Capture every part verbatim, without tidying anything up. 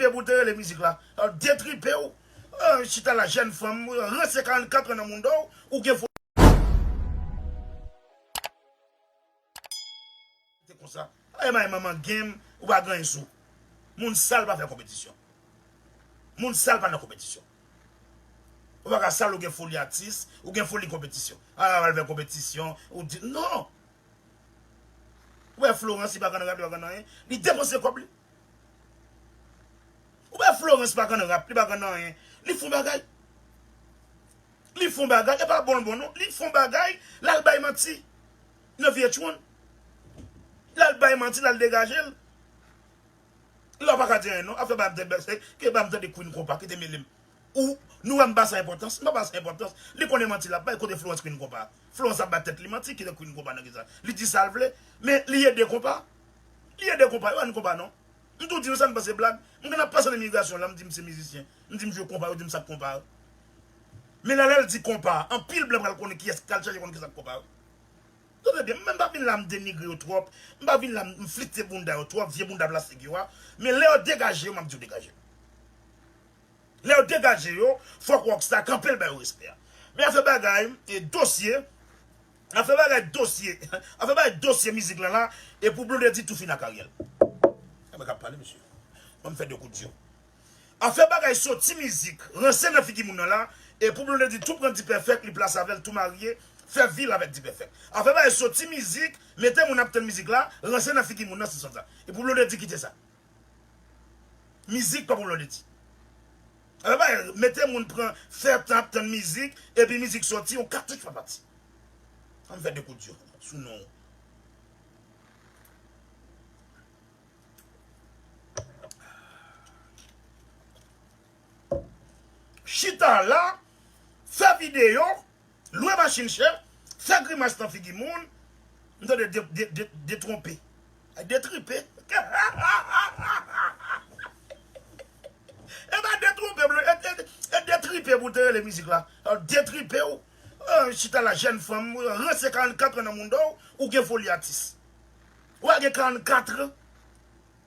Detripe pou te rele mizik la. Detripe w. Chita la, jèn fanm, ranse karannkat an nan mounda w, ou gen fo. Se konsa. E may manman game, ou pa gen anyen sou. Moun sal pa fè konpetisyon. Moun sal pa nan konpetisyon. Ou pa ka sal, ou gen foli atis, ou gen foli konpetisyon. A, al fè konpetisyon, ou di, non! Ou wè Florence, li pa konn rap, li pa konn anyen. Li depanse kòb li. Ou wè Florence pa konn rap, li pa konn anyen. Li fon bagay. Li fon bagay, e pa bon l bon non. Li fon bagay, l al bay manti. Nan V H one. L al bay manti, l al degaje l. La w pa ka di anyen non. Afè ba m tande, ke ba m tande Queen Konpa, kite mele m. Ou, nou wè m ba sa enpòtans, m pa ba sa enpòtans. Li konnen manti l ap bay, kote Florence Queen Konpa. Florence ap bay tèt li manti, kite Queen Konpa nan kisa. Li di sa l vle, men li ede Konpa. Li ede Konpa, yo ann Konpa non. M tou di nou sa, m panse blag. M konn ap pase nan imigrasyon la, m di m se mizisyen. M di m jwe konpa, yo di m sa k konpa. Men lè, lè l di konpa, anpil blan pral konnen kiyès k al chèche konn kisa k konpa. Tande byen, m pa vin la m denigre yo twòp, m pa vin la m flite bounda yo twòp, vye bounda plastik yo a. Men lè yo degaje yo, m ap di yo degaje. Lè yo degaje yo, fòk Rockstar kanpe l ba yo respè a. Men afè bagay, e dosye, afè bagay dosye, afè bagay dosye mizik lan la, e pou Blondedy tou fin ak Ariel. Sa mwen k ap pale, mesye. Ban m fè de kout dyo. Afè bagay soti mizik, ranse nan figi moun nan la, e pou Blondedy tou pran D-Perfect, li plase avè l, tou marye, fè vi l avèk D-Perfect. Afè bagay soti mizik, mete moun ap tann mizik la, ranse nan figi moun nan, se sa. E pou Blondedy kite sa. Mizik pa pou Blondedy. Afè bagay, mete moun pran, fè tan ap tann mizik, epi mizik soti, yon katouch pa pati. An m fè de kout dyo sou non. Chita la, fè videyo, lwe machin chè, fè grimas nan figi moun, m tande de, de, de, detwonpe. Detripe. E pa detwonpe, bro, e, e, e detripe pou te rele mizik la. Detripe w. Chita la, jèn fanm, ranse karannkat an nan mounda w, ou gen foli atis. Ou pa gen karannkat an.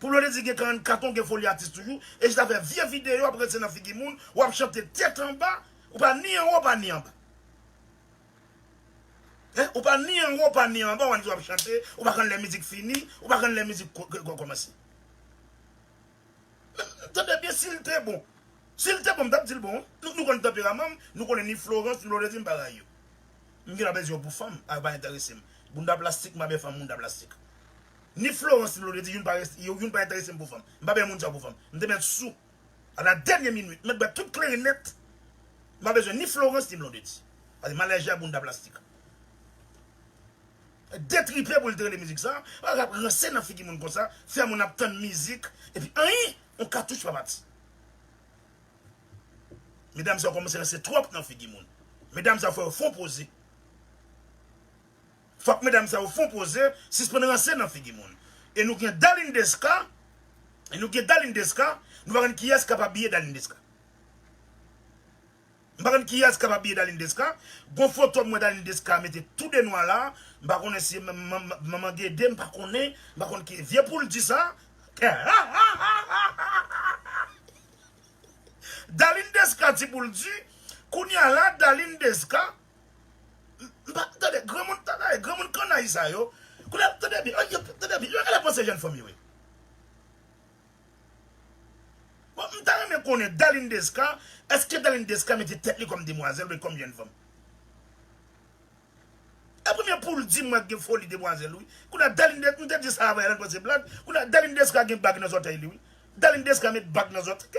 Pou Blondedy gen karannkat an, ou gen foli atis toujou. E jis ap fè vye videyo, ap ranse nan figi moun, w ap chante tèt anba, ou pa ni anwo, ou pa ni anba. Hein? Ou pa ni anwo, ou pa ni anba, w ap chante, ou pa konn lè mizik fini, ou pa konn lè mizik ko-, ko-, ko-, kòmanse. Tande byen, si l te bon. Si l te bon, m t ap di l bon. Nou, nou konn tanperaman m, nou konnen ni Florence, ni Blondedy, m pa rayi yo. M gentan bezwen yo pou fanm, a yo pa enterese m. Bounda plastik, m pa byen fanm bounda plastik. Ni Florence, ni Blondedy, youn pa res-, yo, youn pa enterese m pou fanm. M pa byen moun sa pou fanm. M te mèt sou. A la dènye minit, m mèt bwè tout kleren nèt. M pa bezwen ni Florence, ni Blondedy. Paske m alèji a bounda plastik. Detripe pou l te rele mizik sa, w ap ranse nan figi moun konsa, fè moun ap tann mizik, epi anyen, yon katouch pa pati. Medam sa yo kòmanse ranse twòp nan figi moun. Medam sa yo fò yo fon poze. Fòk medam sa yo fon poze, sispann ranse nan figi moun. E nou gen Darline Desca, e nou gen Darline Desca, nou pa konn kiyès k ap abiye Darline Desca. M pa konn kiyès k ap abiye Darline Desca. Gon foto m wè Darline Desca mete tou de nwa la. M pa konnen si man-, man-, manman gen de, m pa konnen. M pa konn ki vye poul di sa. Darline Desca ti poul di. Kounye a la, Darline Desca. M pa, tande, granmoun, tande, granmoun kannay sa yo. Kounye a, tande byen, tande byen, yo genlè panse jèn fanm yo ye. Bon, m ta renmen konnen Darline Desca, èske Darline Desca mete tèt li kòm demwazèl oubyen kòm jèn fanm? E premye poul di m wè gen foli demwazèl, wi. Kounye a Darline Des-, m te di sa avan, Ellen panse blag. Kounye a Darline Desca gen bag nan zòtèy li, wi. Darline Desca met bag nan zòtèy.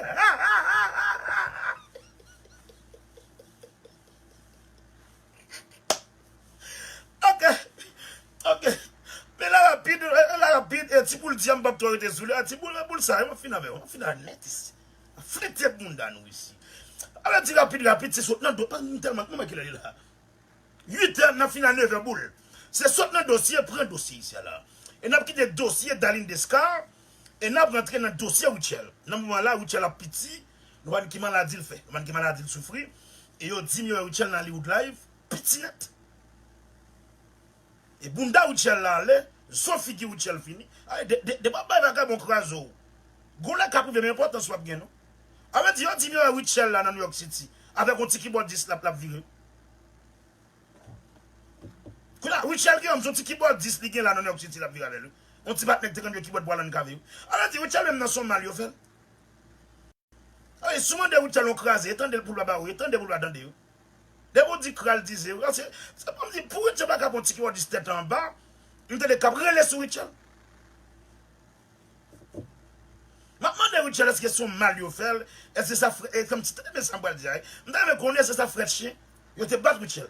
Ok. Ok. Men la rapid, eh, la rapid, eh, ti boul di a, m p ap twò rete sou li. Ah, ti boul, boul sa, m ap fin avè w. M ap fin avè nèt isi. Flite bounda nou isi. Alò, di rapid, rapid, se sot nan do-, pa, m tèlman, kòman kilè li la? Uit è, n ap fin a nèf è boul. Se sot nan dosye, pran dosye isi a la. E n ap kite dosye Darline Desca, e n ap rantre nan dosye Rutshelle. Nan moman la, Rutshelle ap piti, nou pa konn ki maladi l fè, nou pa konn ki maladi l soufri. E yo di m yo wè Rutshelle nan Hollywood Live, piti nèt. E bounda Rutshelle la ale, zo figi Rutshelle fini. Ay, de, de, de pa bay vagabon kraze w. Gon lè k ap rive, men enpòtans w ap gen, non. Sa vle di, yo di m yo wè Rutshelle la nan New York City. Avèk yon ti kibòdis l ap, l ap vire. Kounye a, Rutshelle Guillaume, se yon ti kibòdis li gen la nan New York City, l ap vire avè l, wi. Yon ti patnè k te konn jwe kibòd pou Alan Cavé, wi. Sa vle di, Rutshelle menm nan se yon mal yo fè l. Sa vle di, si w mande Rutshelle yon kraze, e tande l pou l pa ba ou, e tande pou l pa tande, wi. Depi w di kral dize, wi. Se, se pa m di, pou Rutshelle pa ka pran yon ti kibòdis tèt anba, m tande k ap rele sou Rutshelle. M ap mande Rutshelle, èske se yon mal yo fè l? Èske sa frè, e, kòmsi, tande byen sa m pral di a, wi. M ta renmen konnen èske sa frèt chen yo te bat Rutshelle.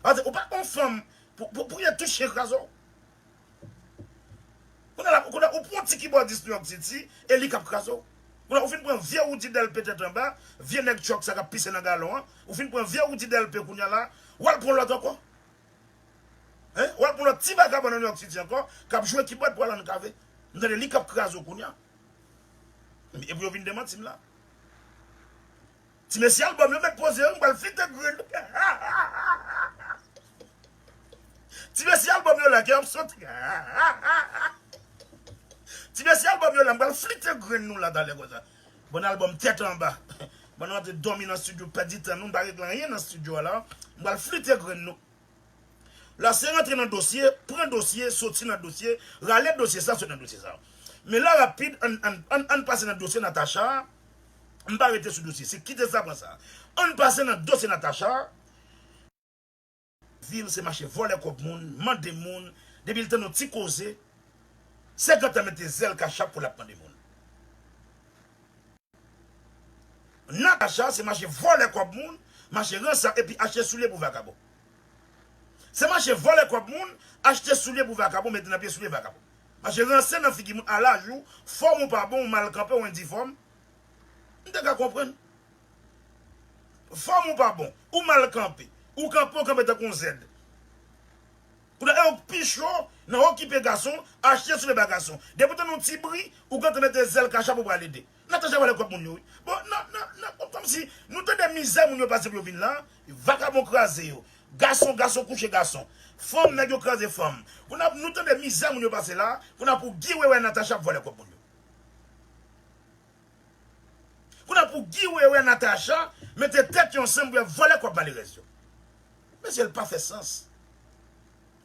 Paske ou pa yon fanm pou, pou, pou yon ti chen kraze w. Kounye a la, kounye a, ou pran yon ti kibòdis New York City, e li k ap kraze w. Kounye a, ou fin pran vye Roody Delpé tèt anba, vye nèg truck sa k ap pise nan galon an, ou fin pran vye Roody Delpé kounye a la, w al pran lòt ankò. Hein? W al pran lòt ti vagabon nan New York City ankò, k ap jwe kibòd pou Alan Cavé. M tande li k ap kraze w kounye a. Epi yo vin demanti m la. Ti mesye albòm yo mèt poze yo, m pral flite grenn. Ti mesye albòm yo la, ke ap soti. Ti mesye albòm yo la, m pral flite grenn nou la talè konsa. Bon albòm tèt anba. Bon, nou ap dòmi nan estidyo, pèdi tan nou, n pa regle anyen nan estidyo a la. M pral flite grenn nou. La se rantre nan dosye, pran dosye, soti nan dosye, rale dosye sa, soti nan dosye sa. Men la rapid, ann, ann, ann, ann pase nan dosye Natacha. M pa rete sou dosye, se kite sa pran sa. Ann pase nan dosye Natacha. Vil se mache vòlè kòb moun, mande moun, depi l tande yon ti koze, se gentan mete zèl kachap pou l ap mande moun. Natacha se mache vòlè kòb moun, mache ranse epi achte soulye pou vagabon. Se mache vòlè kòb moun, achte soulye pou vagabon, mete nan pye soulye vagabon. Mache ranse nan figi moun, a laj ou, fòm ou pa bon, ou mal kanpe, ou endifòm. M te ka konprann. Fòm ou pa bon, ou mal kanpe, ou kanpe, ou kanpe tankou yon zèd. Kounye a, e ou k pi cho nan okipe gason, achte soulye ba gason. Depi w tande yon ti bri, ou gentan mete zèl kachap ou pral ede. Natacha vòlè kòb moun yo, wi. Bon, nan, nan, nan, kòmsi nou tande mizè moun yo pase pou yo vin la, vagabon kraze yo. Gason, gason kouche gason. Fanm, nèg yo kraze fanm. Kounye a, nou tande mizè moun yo pase la, kounye a pou Guy Wewe Natacha ap vòlè kòb moun yo. Kounye a pou Guy Wewe Natacha mete tèt yo ansanm pou y ap vòlè kòb malerèz yo. Mesye, li pa fè sans.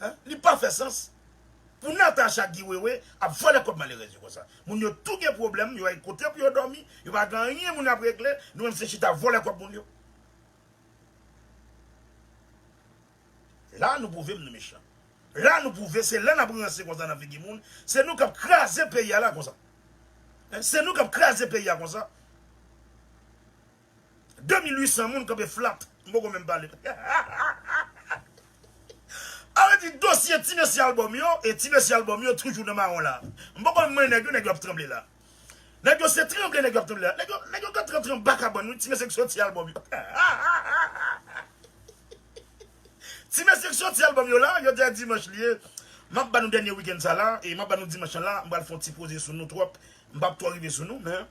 Hein? Li pa fè sans. Pou Natacha, Guy Wewe ap vòlè kòb malerèz yo konsa. Moun yo tou gen pwoblèm, yo ay kote pou yo dòmi, yo pa gen anyen moun ap regle, nou menm se chita vòlè kòb moun yo. La nou pwouve m nou mechan. La nou pwouve se lè n ap ranse konsa nan figi moun, se nou k ap kraze peyi a la konsa. Hein, se nou k ap kraze peyi a konsa. De mil uit san moun kanpe flat, m poko menm pale. Sa vle di dosye ti mesye albòm yo, e ti mesye albòm yo toujou nan mawon la. M poko menm mwen nèg yo, nèg yo ap tranble la. Nèg yo se tranble, nèg yo ap tranble la. Nèg yo, nèg yo ka tranble anba kabann, wi, ti mesye k soti albòm yo. Ti mesye k soti albòm yo la, yo di a dimanch li ye. M ap ba nou dènye wikenn sa la, e m ap ba nou dimanch lan la, m pral fè yon ti poze sou nou twòp. M p ap twò rive sou nou, men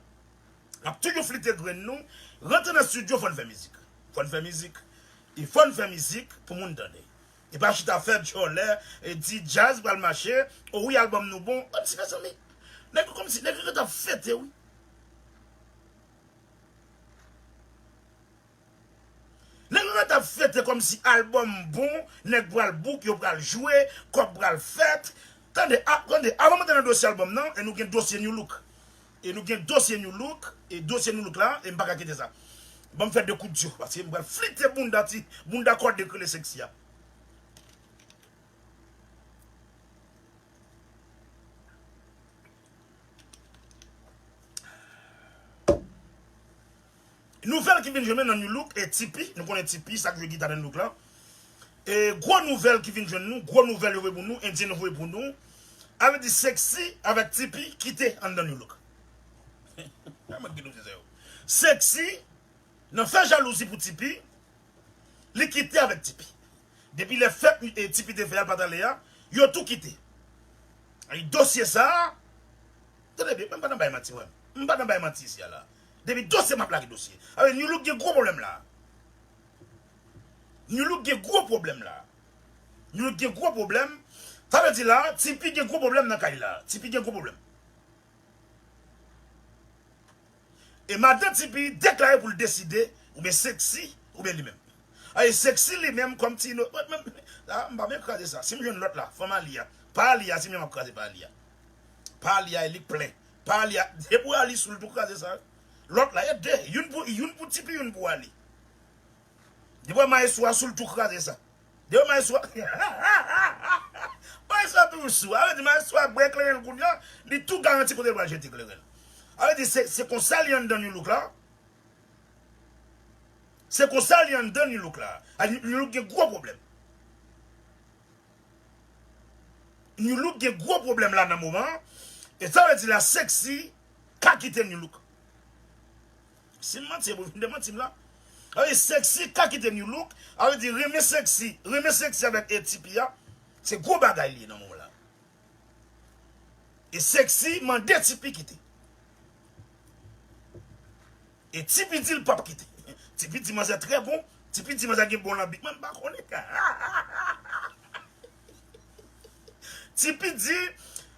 m ap toujou flite grenn nou. Rantre nan estidyo, fò n fè mizik. Fò n fè mizik. E fò n fè mizik pou moun tande. E pa chita fè djòlè, e di djaz pral mache, o wi, albòm nou bon. O ti mezanmi, nèg yo kòmsi, nèg yo gentan fete, wi. Nèg yo gentan fete kòmsi albòm bon, nèg pral book, yo pral jwe, kòb pral fèt. Tande, a, tande, avan m antre nan dosye albòm nan, e nou gen dosye New Look. E nou gen dosye New Look, e dosye New Look la, e m pa ka kite sa. Ban m fè de kout dyo, paske m pral flite bounda ti, bounda kòde k rele Sexy a. Nouvèl ki vin jwenn mwen nan New Look, e Tipi, nou konnen Tipi, sa k jwe gita nan New Look la. E gwo nouvèl ki vin jwenn nou, gwo nouvèl yo voye pou nou, Endyen yo voye pou nou. Sa vle di Sexy avèk Tipi kite anndan New Look. Sexy, nan fè jalouzi pou Tipi, li kite avèk Tipi. Depi lè fèt, e, Tipi te fè a, l pa t ale a, yo tou kite. E dosye sa a, tande byen, mwen m pa nan bay manti, mwen. M pa nan bay manti isi a la. Depi dosye, m ap lage dosye. Sa vle di New Look gen gwo pwoblèm la. New Look gen gwo pwoblèm la. New Look gen gwo pwoblèm. Sa vle di la, Tipi gen gwo pwoblèm nan kay la. Tipi gen gwo pwoblèm. E madan Tipi deklare pou l deside, oubyen Sexy, oubyen li menm. Ay, Sexy li menm, kòm ti ino-, mwen, mwen, la, m pa menm kraze sa. Si m jwenn lòt la, fanm Ali a. Pa Ali a, se mwen m ap kraze pa Ali a. Pa Ali a, e li k plen. Pa Ali a, depi w Ali sou l tou kraze sa. Lòt la, e de. Youn pou, youn pou Tipi, youn pou Ali. Depi w maestro a sou l tou kraze sa. Depi w maestro a. Maestro a toujou sou. A vle di maestro a bwè kleren l kounye a, li tou garanti kote l pral jete kleren l. A vle di se, se konsa li anndan New Look la. Se konsa li anndan New Look la. A, New Look gen gwo pwoblèm. New Look gen gwo pwoblèm la nan moman an. E sa vle di la Sexy ka kite New Look. Si m manti, e pou vin demanti m la. A vle di Sexy ka kite New Look. A vle di renmen Sexy, renmen Sexy avèk e Tipi a. Se gwo bagay li ye nan moman la. E Sexy mande Tipi kite. E Tipi di l p ap kite. Tipi di manzè trè bon. Tipi di manzè gen bon lanbi. Mwen m pa konnen. Tipi di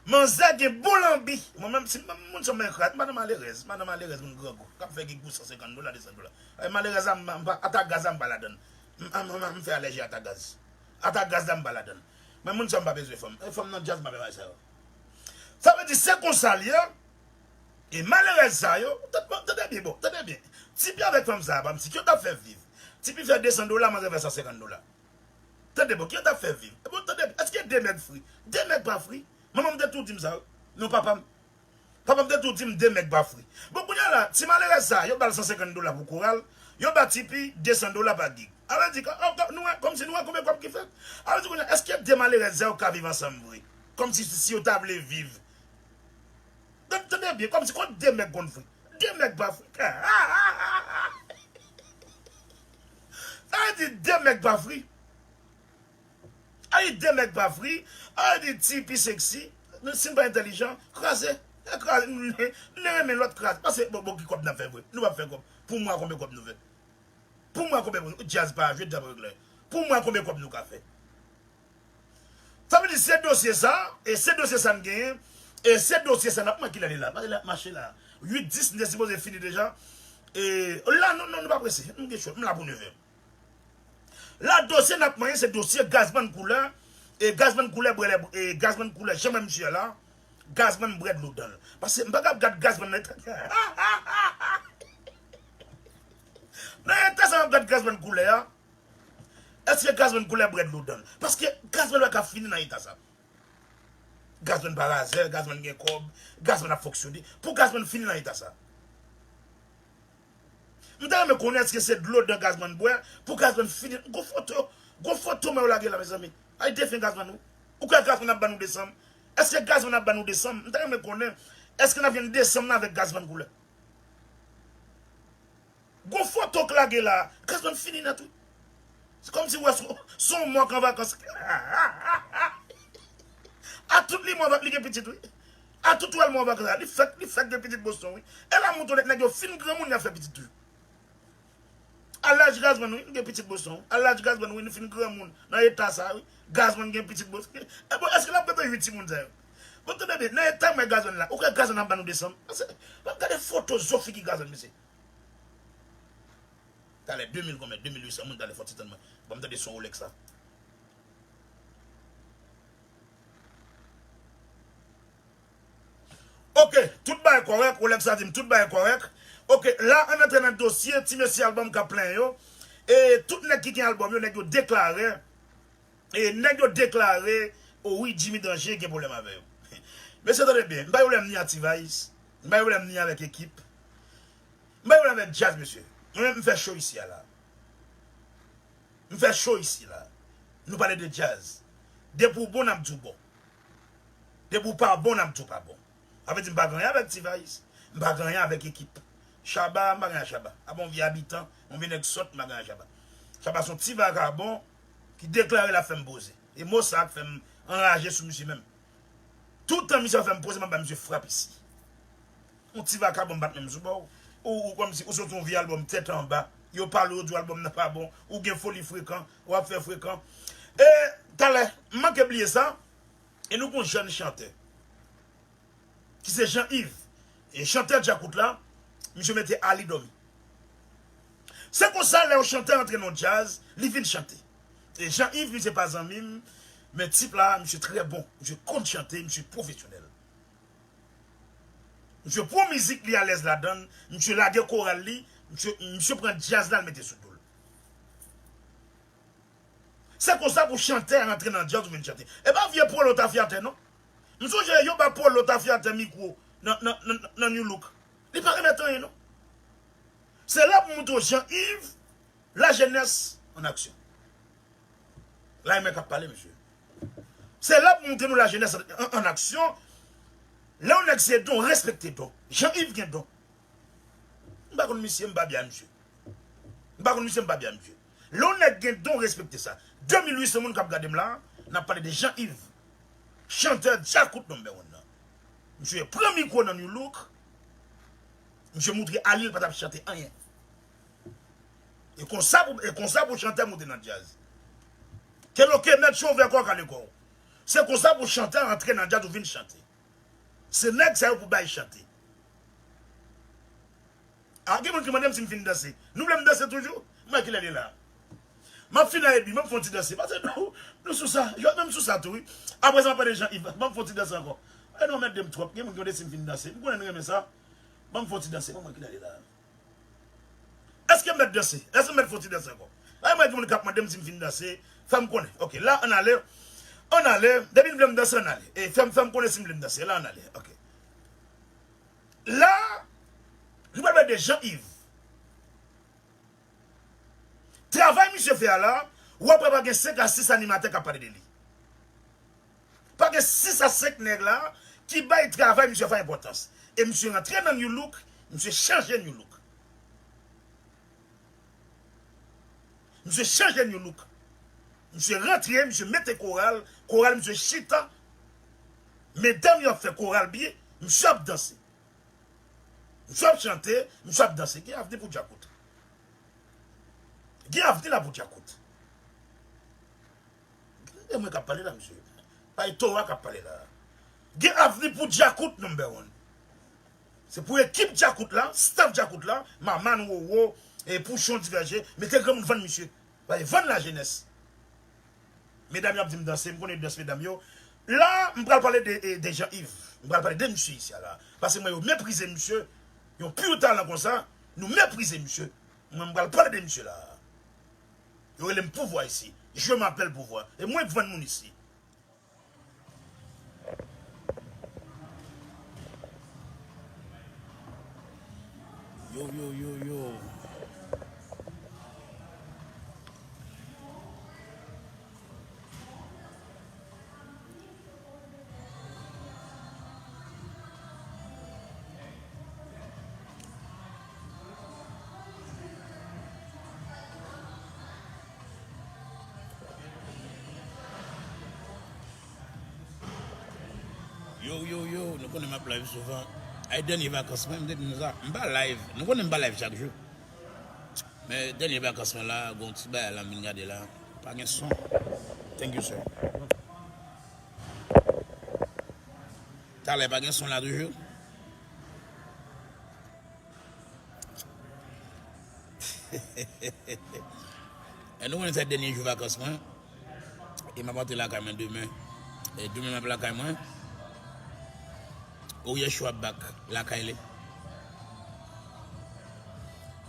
manzè gen bon lanbi. Mwen menm, si m, moun sa m ekrat, madan malerèz, madan malerèz, moun grangou, k ap fè gigou san senkant dola, de san dola. Ay, malerèz la, m, m pa, ata gaz la, m pa ladann. M, m, m, m fè alèji ata gaz. Ata gaz la, m pa ladann. Men moun sa m pa bezwen fanm. E fanm nan djaz, m pa bezwen sa yo. Sa vle di, se konsa l ye. E malerèz sa yo, tande, tande byen, bon, tande byen. Tipi avèk fanm sa a, pa m si ki yo t ap fè viv. Tipi fè de san dola, manzè fè san senkant dola. Tande, bon, ki yo t ap fè viv. E bon, tande byen, èske de mèg fri? De mèg pa fri. Manman m te tou di m sa, wi. Non, papa m. Papa m te tou di m de mèg pa fri. Bon, kounye a la, ti malerèz sa a, yo ba l san senkant dola pou koral, yo ba Tipi de san dola pa gig. A vle di, kò-, kò-, nou wè, kòmsi nou wè konbyen kòb ki fèt. A vle di, kounye a, èske de malerèz sa yo ka viv ansanm vre? Kòmsi si, si yo ta vle viv. Tande, tande byen, kòmsi kot de mèg konn fri? De mèg pa fri. Sa vle di de mèg pa fri. Ay, de mèg pa fri. Ay, di Tipi Sexy. Nou, si n pa entèlijan, kraze. E kraze. Nou, nou, nou renmen lòt kraze. Paske, bon, bon, ki kòb n ap fè vre? Nou p ap fè kòb. Pou mwa, konbyen kòb nou fè? Pou mwa, konbyen, djaz pa jwe, djaz pa regle. Pou mwa, konbyen kòb nou ka fè? Sa vle di, se dosye sa, e se dosye sa n genyen, e se dosye sa n ap manke lè li la. Paske lè ap mache la. Uit dis, n te sipoze fini deja. E la, non, non, nou pa prese. Nou gen cho. M la pou nevè. La, dosye n ap manyen, se dosye Gazman Koulè. E Gazman Koulè, bwè lè, e Gazman Koulè, jan mwen misye la, Gazman bwè dlo dan l. Paske m pa kab gad Gazman nan eta. Nan eta sa m ap gad Gazman Koulè a, èske Gazman Koulè bwè dlo dan l? Paske Gazman pa ka fini nan eta sa. Gazman pa razè, Gazman gen kòb, Gazman ap fonksyone. Pou Gazman fini nan eta sa. M ta renmen konnen èske se dlo dan Gazman bwè pou Gazman fini. Gwo foto, gwo foto mwen yo lage la, mezanmi. Ay, defen Gazman, wi. Ou kwè Gazman ap ban nou desanm? Èske Gazman ap ban nou desanm? M ta renmen konnen èske n ap jwenn desanm nan avèk Gazman koulè. Gwo foto k lage la, Gazman fini nèt, wi. Se kòmsi w wè se, se yon mò k an vakans. A tout li mò, li gen pitit, wi. A tout ou wè l mò vakans la, li fèk, li fèk gen pitit Boston, wi. E la mouton nèt, nèg yo fin granmoun, y ap fè pitit toujou. A laj Gazman, wi, nou gen pitit Boston, wi. A laj Gazman, wi, nou fin granmoun. Nan eta sa, wi. Gazman gen pitit Boston. E bon, èske l ap pete uit timoun sa yo? Bon, tande byen, nan eta mwen Gazman la, ou kwè Gazman ap ban nou desanm? Paske, w ap gade foto zo figi Gazman, mesye. Talè de mil konbyen? De mil uit san moun, talè fò ti tann mwen. Ban m tande son Rolex la. Ok, tout bagay kòrèk, Rolex la di m tout bagay kòrèk. Ok, la, ann antre nan dosye, ti mesye albòm k ap plenyen yo. E tout nèg ki gen albòm yo, nèg yo deklare. E nèg yo deklare, o wi, Jimmy Danger gen pwoblèm avè yo. Mesye, tande byen, m pa gen pwoblèm ni ak T-Vice, m pa gen pwoblèm ni avèk Ekip, m pa gen pwoblèm avèk djaz, mesye. Mwen menm, m fè cho isi a la. M fè cho isi la. Nou pale de djaz. Depi w bon, n ap di w bon. Depi w pa bon, n ap di w pa bon. Sa vle di m pa gen anyen avèk T-Vice. M pa gen anyen avèk Ekip. Shabba, m pa gen anyen ak Shabba. A pa yon vye abitan, yon vye nèg sòt, m pa gen anyen ak Shabba. Shabba se yon ti vakabon ki deklare l ap fè m poze. E mo sa a k fè m anraje sou misye menm. Toutan misye ap fè m poze, m ap ba misye frap isi. Yon ti vakabon bat menm sou bò w. Ou, ou kòmsi, ou soti yon vye albòm tèt anba. Yo pale w, yo di w albòm nan pa bon. Ou gen foli frekan, w ap fè frekan. E, talè, m manke bliye sa. E nou gon jèn chantè ki se Jean Yves. E chantè djakout la, misye mete Ali dòmi. Se konsa, lè yon chantè antre nan djaz, li vin chante. E Jean Yves, misye pa zanmi m, men tip la, misye trè bon. Misye konn chante, misye pwofesyonèl. Misye pran mizik li alèz ladan l, misye lage koral li, misye, misye pran djaz la, l mete sou do l. Se konsa pou chantè rantre nan djaz ou vin chante. E pa vye Polo tafyatè non. M sonje yo ba Polo tafyatè mikwo nan, nan, nan, nan New Look. Li pa remèt anyen non. Se la pou montre w Jean Yves, la jeunesse en action. La e mwen k ap pale, mesye. Se la pou montre nou la jeunesse en, en action. Lè yon nèg se don, respekte don. Jean Yves gen don. M pa konn misye, m pa byen a misye. M pa konn misye, m pa byen a misye. Lè yon nèg gen don, respekte sa. De mil uit san moun k ap gade m la, n ap pale de Jean Yves. Chantè djakout number one nan. Misye pran mikwo nan New Look. Misye montre Ali l pa t ap chante anyen. E konsa pou, e konsa pou chantè monte nan djaz. Ke lo ke mèt chovè kò kale kò w. Se konsa pou chantè rantre nan djaz ou vin chante. Se nèg sa yo pou bay chante. A, gen moun ki mande m si m fin danse. Nou vle m danse toujou? M wè kilè li la. M ap fin a epi, m ap fè yon ti danse. Pase nou, nou sou sa. Yo menm sou sa tou, wi. Apre sa, m ap pale Jean Yves. M ap fè yon ti danse ankò. E nou anmède m twòp. Gen moun ki mande si m fin danse. M konnen nou renmen sa. Ban m fè yon ti danse. Ban m wè kilè li la. Èske m mèt danse? Èske m mèt fè yon ti danse ankò? Ay, mwen gen moun k ap mande m si m fin danse. Fè m konnen. Ok, la, ann ale. Ann ale. Depi n vle m danse, ann ale. E fè m, fè m konnen si m vle m danse. La, ann ale. Ok. La, nou pral pale de Jean Yves. Travay misye fè a la, ou ap wè pa gen senk a sis animatè k ap pale de li. Pa gen sis a senk nèg la ki bay travay misye fè enpòtans. E misye rantre nan New Look, misye chanje New Look. Misye chanje New Look. Misye rantre, misye mete koral, koral misye chita. Medam yo ap fè koral byen, misye ap danse. Misye ap chante, misye ap danse. Gen avni pou djakout. Gen avni la pou djakout. E mwen k ap pale la, mesye. Pa e Towa k ap pale la. Gen avni pou djakout number one. Se pou ekip djakout la, staff djakout la, Maman, Wowo, e Pouchon, Divèje, mete granmoun vann misye. Paske vann lajenès. Medam yo ap di m danse, m konnen dans medam yo. La, m pral pale de, de Jean Yves. M pral pale de misye isi a la. Paske mwen yo meprize misye, yon pur talan konsa, nou meprize misye. Mwen, m pral pale de misye la. Yo rele m Pouvwa isi. Je m'appelle Pouvwa. E mwen k vann moun isi. Yo, yo, yo, yo. Yo, yo, yo, nou konnen m ap live souvan. Ay, dènye vakans mwen, m te di nou sa. M pa live. Nou konnen m pa live chak jou. Men dènye vakans mwen la, gon ti bagay la m vin gade la. Pa gen son. Thank you, sir. Talè pa gen son la toujou. E nou konnen se dènye jou vakans mwen. E m ap antre lakay mwen demen. E demen m ap lakay mwen. Ouyè Show ap back lakay li.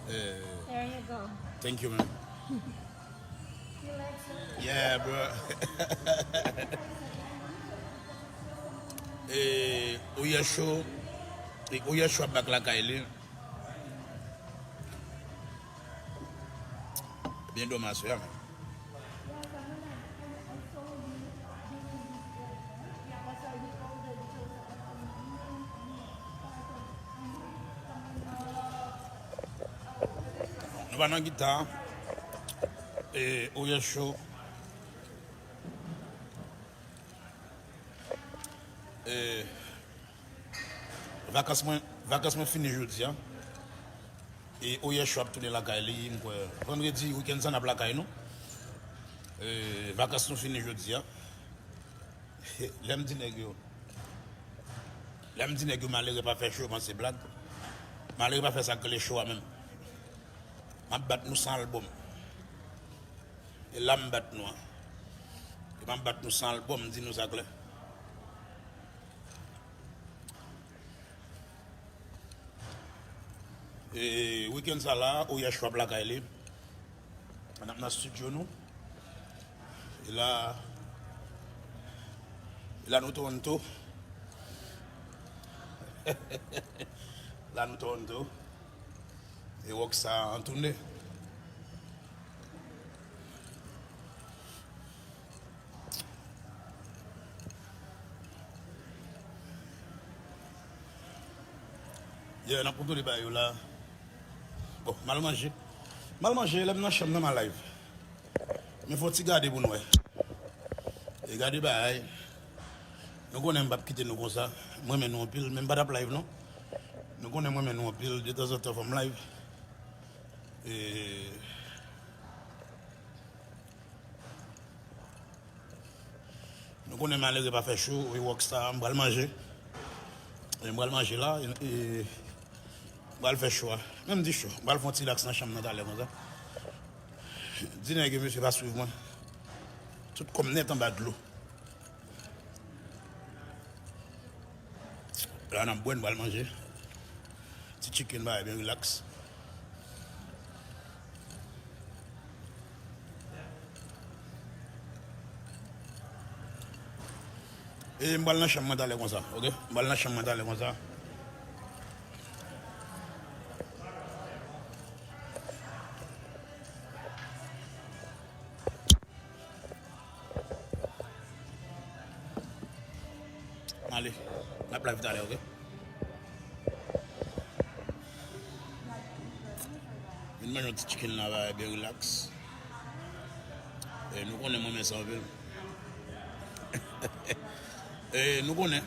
Eh, There you go. Thank you, man. You like it? Yeah, bro. Eh, Ouyè Show. Eh, Ouyè Show ap back lakay li. Byen domaj, yeah, man. Nou pa nan gita. E, Ouyè Show. E, vakans mwen, vakans mwen fini jodi a. E, Ouyè Show ap tounen lakay li, m kwè. Vandredi, wikenn sa, n ap lakay nou. E, vakans nou fini jodi a. Lè m di nèg yo, lè m di nèg yo malere pa fè cho, yo panse blag. Malere pa fè sa k rele cho a menm. M ap bat nou san albòm. E la m bat nou an. E m ap bat nou san albòm, m di nou sa klè. E wikenn sa la, Ouyèch w ap lakay li. N ap nan estidyo nou. E la, e la nou Toronto. La nou Toronto. E Rockstar an toune. Yeah, n ap kontwole bagay yo la. Bon, m al manje. M al manje, lè m nan chanm nan, m al live. Men fò ti gade pou n wè. E gade bagay. Nou konnen m p ap kite nou konsa. M renmen nou anpil, men m pa t ap live non. Nou konnen m renmen nou anpil, detanzantan fò m live. E Nou konnen malere pa fè cho, wi, Rockstar, m pral manje. E m pral manje la, e, e m pral fè cho a. Men m di cho, m pral fè yon ti relax nan chanm nan talè konsa. Di nèg yo, mesye pa swiv mwen. Tout kò m nèt anba dlo. La n ap bwè, n pral manje. Ti chicken, bagay byen relax. E m pral nan chanm mwen talè konsa, oke? M pral nan chanm mwen talè konsa. Ale, n ap live talè, oke? Vin manje yon ti chicken la, bagay byen relax. E nou konnen mwen renmen sa anpil. E nou konnen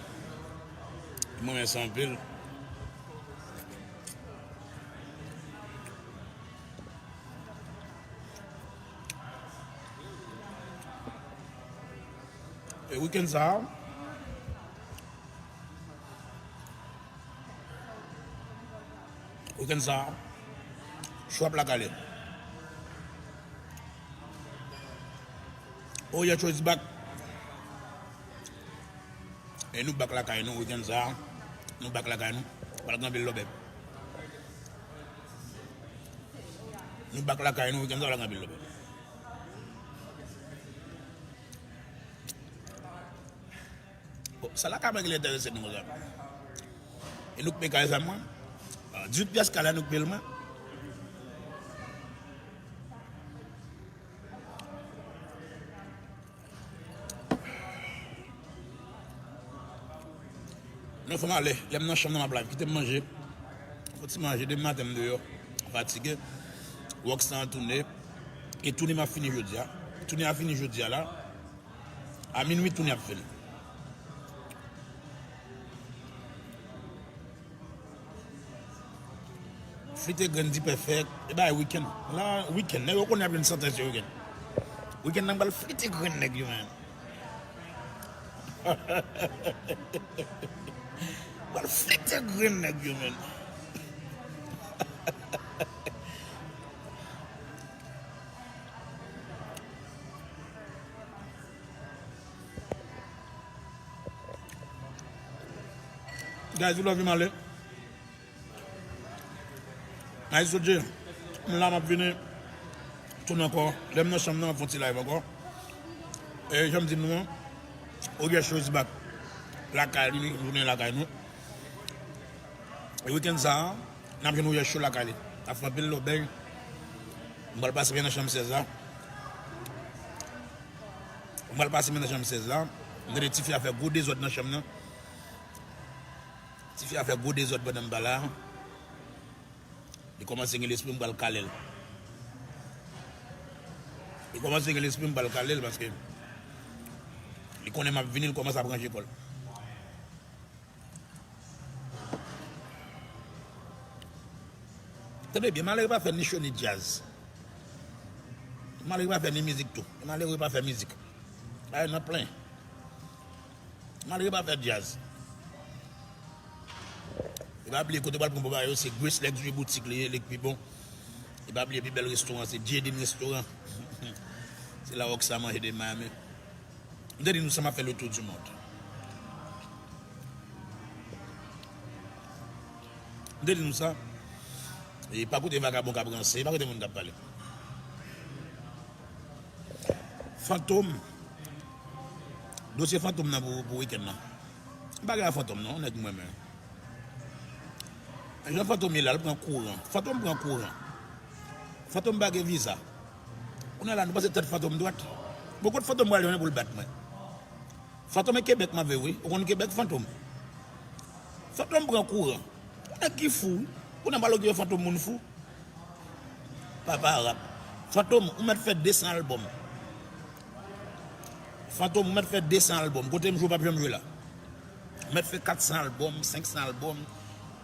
mwen renmen sa anpil. E wikenn sa a, wikenn sa a, cho ap lakale. Oh yeah, cho is back. E nou back lakay nou, wikenn sa a. Nou back lakay nou. Pral gen anpil lòbèy. Nou back lakay nou, wikenn sa a, pral gen anpil lòbèy. Bon, sa la ka manke enterese nou konsa. E nou k peye kay sa mwen. Ah, dizuit pyès kay la nou k peye l mwen. Non, fò m ale. Lè m nan chanm nan, m ap live. Kite m manje. Fò ti manje. Demen maten m deyò. Fatige. Rockstar an tounen. E tounen m ap fini jodi a. Tounen a fini jodi a la. A minui tounen ap fini. Flite grenn D-Perfect. E bay wikenn. La, wikenn. Nèg yo konnen ap jwenn santans yo wikenn. Wikenn nan m pral flite grenn nèg yo, men. M pral flite grenn nèg yo, men. Guys, we love you, Male. Nice, Sodje. M la, m ap vini. Tounen ankò. Lè m nan chanm nan, m ap fè yon ti live ankò. E jan m di nou an, Ouyèch is back. Lakay li, jounen lakay nou. E wikenn sa a, n ap jwenn Ouyèch cho lakay li. Ap fè anpil lòbèy. M pral pase men nan chanm sèz la. M pral pase men nan chanm sèz la. M tande tifi a fè gwo dezòd nan chanm nan. Tifi a fè gwo dezòd pandan m pa la. Li kòmanse gen lespri m pral kale l. Li kòmanse gen lespri m pral kale l paske li konnen m ap vini, li kòmanse ap ranje kò l. Tande byen, malere pa fè ni cho ni djaz. Malere pa fè ni mizik tou. Malere pa fè mizik. Ay, nan plen. Malere pa fè djaz. E pa bliye kote w pral pran bon bagay yo, se Grace Luxury Boutique li ye, li k pi bon. E pa bliye pi bèl restoran, se Jaden Restaurant. Se la Rockstar manje de Miami. M te di nou sa, m ap fè le tour du monde. M te di nou sa. E pa koute vagabon k ap ranse, e pa koute moun k ap pale. Fantom. Dosye Fantom nan pou, pou wikenn nan. M pa gen a Fantom non, nèg mwen men. Jan Fantom ye la, l pran kouran. Fantom pran kouran. Fantom pa gen viza. Kounye a la, nou panse tèt Fantom dwat. Bon, kot Fantom pral jwenn pou l bat mwen? Fantom e Kebèk m ap viv wi. Ou konn Kebèk, Fantom? Fantom pran kouran. Ou nèg ki fou wi. Ou nan pral okipe Fantom, moun fou. Papa rap. Fantom, ou mèt fè de san albòm. Fantom, ou mèt fè de san albòm. Kote m jwe, w p ap janm jwe la. Ou mèt fè kat san albòm, senk san albòm.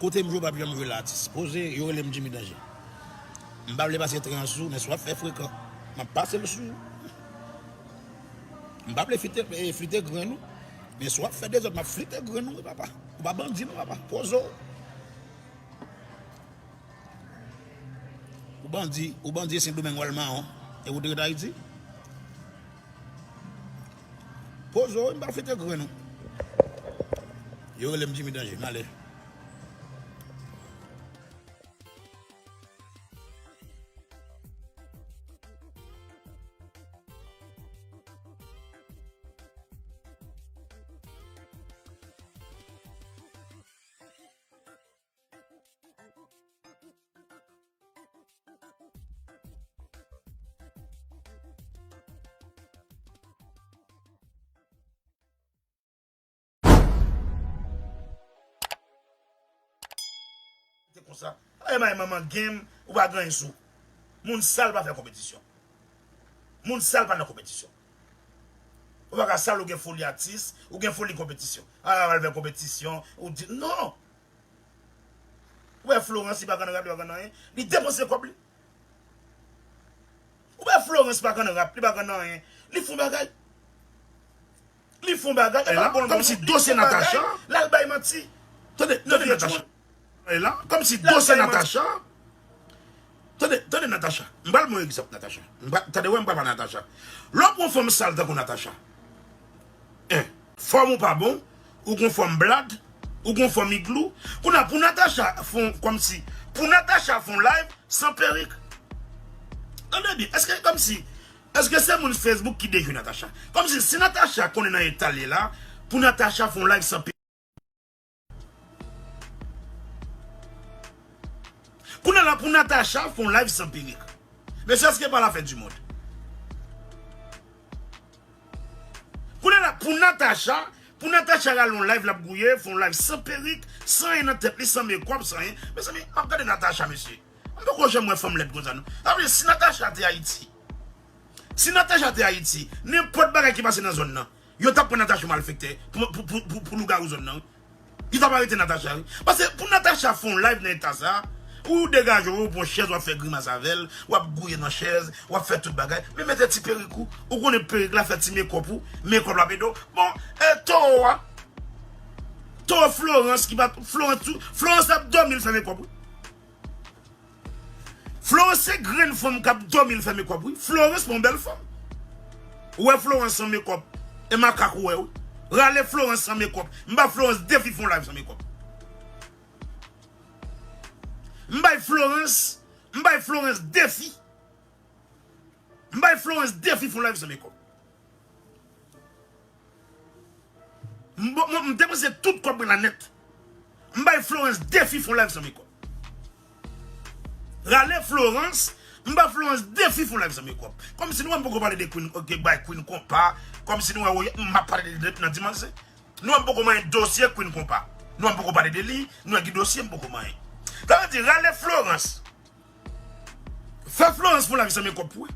Kote m jwe, w p ap janm jwe la, atis. Poze, yo rele m Jimmy Danje. M pa vle pase trans ou, men si w ap fè frekan, m ap pase l sou ou. M pa vle flite, eh, flite grenn ou. Men si w ap fè dezòd, m ap flite grenn ou, wi, papa. Ou pa bandi, non, papa. Poze w. Ou bandi, ou bandi Sendomeng w al mawon. E ou te ret Ayiti? Poze w, m pa flite grenn ou. Yo rele m Jimmy Danje, m ale. Se konsa. E bay manman game, ou pa gen anyen sou. Moun sal pa fè konpetisyon. Moun sal pa nan konpetisyon. Ou pa ka sal, ou gen foli atis, ou gen foli konpetisyon. A, al fè konpetisyon, ou di, non! Ou wè Florence, li pa konn rap, li pa konn anyen. Li depanse kòb li. Ou wè Florence pa konn rap, li pa konn anyen. Li fon bagay. Li fon bagay. E pa bon, kòmsi dosye Natacha. L al bay manti. Tande, tande Natacha. E la, kòmsi dosye Natacha. Tande, tande Natacha. M pral ba w egzanp Natacha. M pral, tande wè m pral ba Natacha. Lè w pran fanm sal tankou Natacha. En, fòm ou pa bon, ou gon fòm blad, ou gon fòm iglou. Kounye a pou Natacha fon, kòmsi, pou Natacha fon live san perik. Tande byen, èske kòmsi, èske se moun Facebook ki dejwe Natacha? Kòmsi si Natacha konnen nan eta l ye la, pou Natacha fon live san perik. Kounye a la pou Natacha fè yon live san perik. Mesye, èske pa la fin du monde? Kounye a la pou Natacha, pou Natacha rale yon live l ap gouye, fè yon live san perik, san anyen nan tèt li, san mekòp, san anyen. Mezanmi, m ap gade Natacha, mesye. M poko janm wè fanm lèd konsa, non. Sa vle di, si Natacha te Ayiti, si Natacha te Ayiti, nenpòt bagay ki pase nan zòn nan, yo t ap pran Natacha malfektè pou, pou, pou, pou, pou lougawou zòn nan, wi. Li t ap arete Natacha, wi. Paske pou Natacha fè yon live nan eta sa, ou degaje w, ou pran chèz, w ap fè grimas avè l, w ap gouye nan chèz, w ap fè tout bagay. Men mete ti perik ou, ou konnen perik la fè ti mekòp ou, mekòp la ap ede w. Bon, e towo a, towo Florence ki pa, Florence tou, Florence ap dòmi l fè mekòp, wi. Florence se grenn fanm k ap dòmi l fè mekòp, wi. Florence pa yon bèl fanm. Ou wè Florence san mekòp, e makak ou wè, wi. Rale Florence san mekòp. M ba Florence defi fè yon live san mekòp. M bay Florence, m bay Florence defi. M bay Florence defi fè yon live san mekòp. M, m, m depanse tout kòb mwen la nèt. M bay Florence defi fè yon live san mekòp. Rale Florence, m ba Florence defi fè yon live san mekòp. Kòmsi nou wè m poko pale de Queen, ok, bay Queen Konpa. Kòmsi nou wè, woy, m ap pale de, de, nan dimanche. Nou wè m poko manyen dosye Queen Konpa. Nou wè m poko pale de li, nou wè ki dosye m poko manyen. Sa vle di, rale Florence. Fè Florence fè yon live san mekòp pou wè.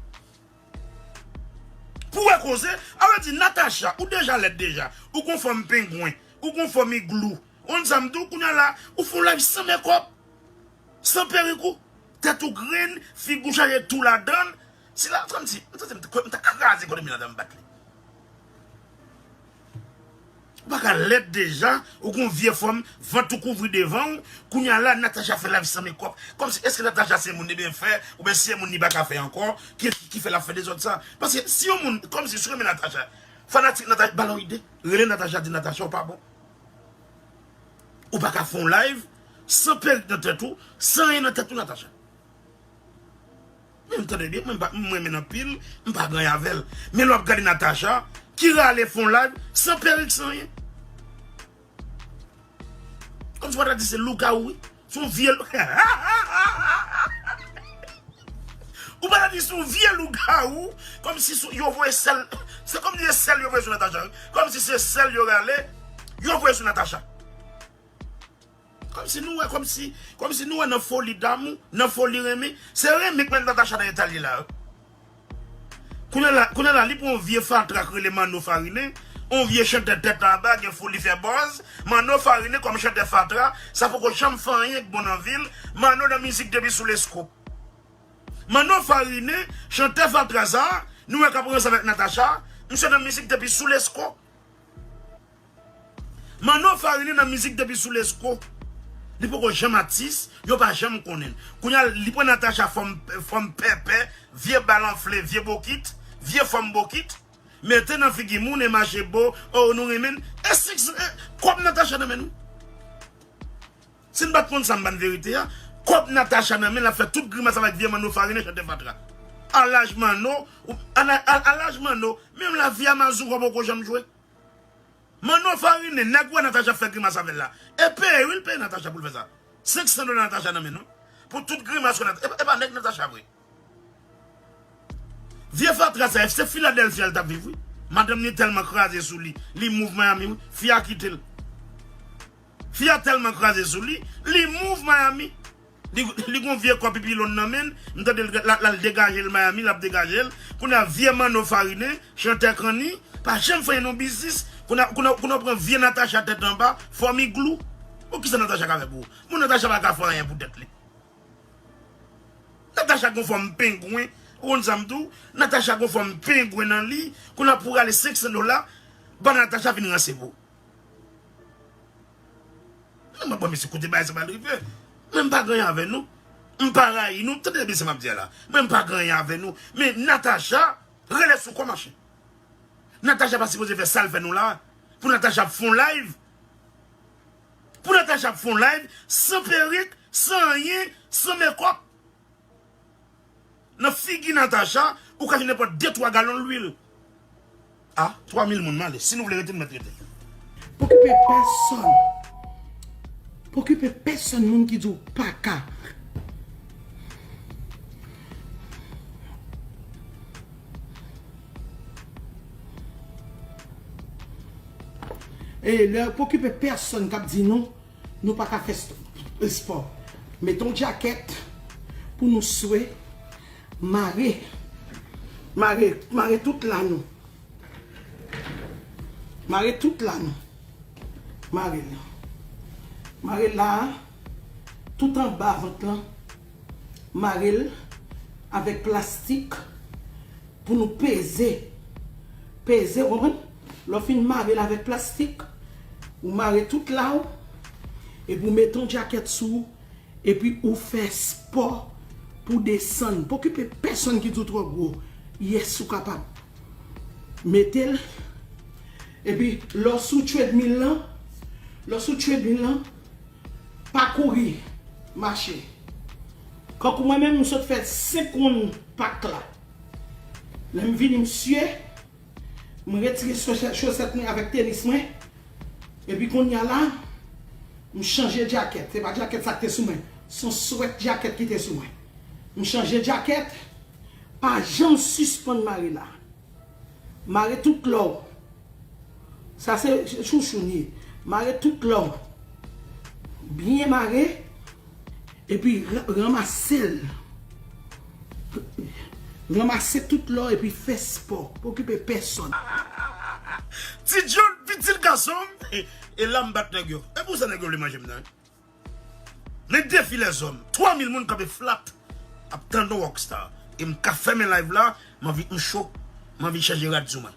Pou wè koze, a vle di Natacha, ou deja lèd deja. Ou gon fòm pengwen, ou gon fòm iglou. Ou konn sa m di w, kounye a la, ou fè yon live san mekòp, san perik ou, tèt ou grenn, figi w chaje tou ladan l. Si la, kòmsi, m santi m t-, m ta kraze ekonomi la dan m bat li. Ou pa ka lèd deja, ou gon vye fòm, vant ou kouvri devan w. Kounye a la, Natacha fè live san mekòp. Kòmsi, èske Natacha se moun li byen fè, oubyen se moun li pa ka fè ankò, ki, ki fè l ap fè dezòd sa? Paske si yon moun, kòmsi si w renmen Natacha, fanatik Natacha, ba l yon ide. Rele Natacha, di Natacha, ou pa bon. Ou pa ka fè yon live san perik nan tèt ou, san anyen nan tèt ou, Natacha. Men m tande byen, mwen m pa, m renmen l anpil, m pa gen anyen avè l. Men lè w ap gade Natacha, ki rale fè yon live, san perik, san anyen. Kòmsi w pa ta di se lougawou, wi. Se yon vye lou-, ou pa ta di se yon vye lougawou, kòmsi sou, yo voye sèl, se kòmsi se sèl yo voye sou Natacha, wi. Kòmsi se sèl yo rale, yo voye sou Natacha. Kòmsi nou wè, kòmsi, kòmsi nou wè nan foli damou, nan foli renmen, se renmen k mete Natacha nan eta l ye la, wi. Kounye a la, kounye a la, li pran yon vye fatra k rele Manno Farine, yon vye chantè tèt anba, gen fou li fè buzz. Manno Farine kòm chantè fatra, sa poko janm fè anyen k bon nan vi l. Manno nan mizik depi sou Lesko. Manno Farine, chantè fatra sa, nou wè k ap ranse avèk Natacha, misye nan mizik depi sou Lesko. Manno Farine nan mizik depi sou Lesko. Li poko janm atis, yo pa janm konnen l. Kounye a, li pran Natacha fòm, fòm pèpè, vye bal anfle, vye bokit, vye fòm bokit, mete nan figi moun e mache bo, o, nou renmen l. E sèks, e, kòb Natacha nan men nou. Si n pa t konn sa, m bann verite a, kòb Natacha nan men l ap fè tout grimas avèk vye Manno Farine chantè fatra. A laj Manno, ou, a la-, a, a laj Manno, menm lavi a mazouka w poko janm jwe. Manno Farine, nèg wè Natacha ap fè grimas avè l la. E peye, wi, l peye Natacha pou l fè sa. Senk san dola Natacha nan men nou. Pou tout grimas wè Nat-, e, e pa nèg Natacha vre. Vye fatra sa, se Filadèlfya l t ap viv, wi. Madanm li tèlman kraze sou li, li move Miami, wi. Fi a kite l. Fi a tèlman kraze sou li, li move Miami. Li, li gon vye kò pipi long nan men l, m tande l la, la, l degaje l Miami, l ap degaje l. Kounye a vye Manno Farine, chantè kanni, pa janm fè yon biznis. Kounye a, kounye a, kounye a pran vye Natacha tèt anba, fòm iglou. Bon, kisa Natacha ka fè pou ou? Bon, Natacha pa ka fè anyen pou tèt li. Natacha gon fòm pengwen, ou konn sa m di w? Natacha gon fòm pengwen nan li, kounye a pou rale senk san dola, ba Natacha vin ranse pou ou. Mwen, mwen, mesye, kote bagay sa pral rive. Mwen, m pa gen anyen avè nou. M pa rayi nou. Tande byen sa m ap di a la. Mwen, m pa gen anyen avè nou. Men Natacha, rele sou kò, mache. Natacha pa sipoze fè sa l fè nou la. Pou Natacha ap fè yon live. Pou Natacha ap fè yon live, san perik, san anyen, san mekòp. Nan figi Natacha, ou ka jwenn nenpòt de twa galon lwil. A, twa mil moun, m ale. Si nou vle rete, nou mèt rete. Pa okipe pèsonn. Pa okipe pèsonn moun ki di w pa ka. E lè, pa okipe pèsonn k ap di nou, nou pa ka fè s-, espò. Mete yon djakèt pou nou swe, mare, mare, mare tout la nou. Mare tout la nou. Mare l. Mare la, tout anba vant lan. Mare l avèk plastik pou nou peze. Peze, w konprann? Lè w fin mare l avèk plastik, ou mare tout la w, epi w mete yon djakèt sou ou, epi ou fè espò pou desann. Pa okipe pèsonn ki di w twò gwo. Yes, ou kapab. Mete l. Epi, lè w sou treadmill lan, lè w sou treadmill lan, pa kouri, mache. Kankou mwen menm, m sot fè senk wonn pak la. Lè m vini, m siye, m retire chosè-, chosèt mwen avèk tenis mwen. Epi kounye a la, m chanje djakèt. Se pa djakèt sa k te sou mwen. Se yon swèt djakèt ki te sou mwen. M chanje djakèt. Pa janm sispann mare la. Mare tout lò w. Sa se chouchou n ye. Mare tout lò w. Byen mare. Epi ra-, ranmase l. Ranmase tout lò epi fè espò. Pa okipe pèsonn. Ti John, pitit gason m. E, e la m bat nèg yo. E pou sa nèg yo vle manje m nan. Men defi lèzòm. Twa mil moun kanpe flat. Ap tann yon rockstar. E m ka fèmen live la. M anvi m cho. M anvi chanje rad sou mwen.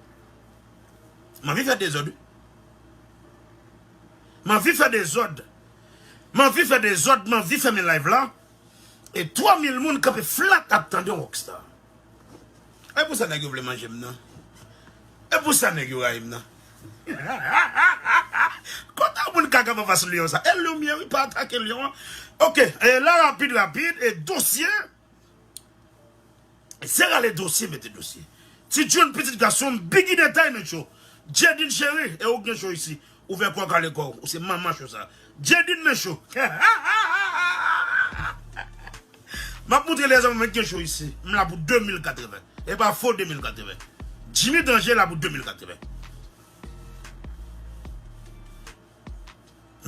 M anvi fè dezòd, wi. M anvi fè dezòd. M anvi fè dezòd, m anvi fèmen live la. E twa mil moun kanpe flat ap tande yon rockstar. E pou sa nèg yo vle manje m nan. E pou sa nèg yo rayi m nan. Kote moun kaka pa fas lyon sa? E lyon m ye wi, pa atake lyon an. Ok, e la rapid, rapid, e dosye. Se rale dosye, mete dosye. Ti John, pitit gason m, Biggie Detay, men cho. Jadine cheri, e ou gen cho isi. Ouvè kò, kale kò. Ou se manman cho sa. Jadine, men cho. M ap moutre lèzòm mwen gen cho isi. M la pou de mil katreven. E pa fo de mil katreven. Jimmy Danje la pou de mil katreven.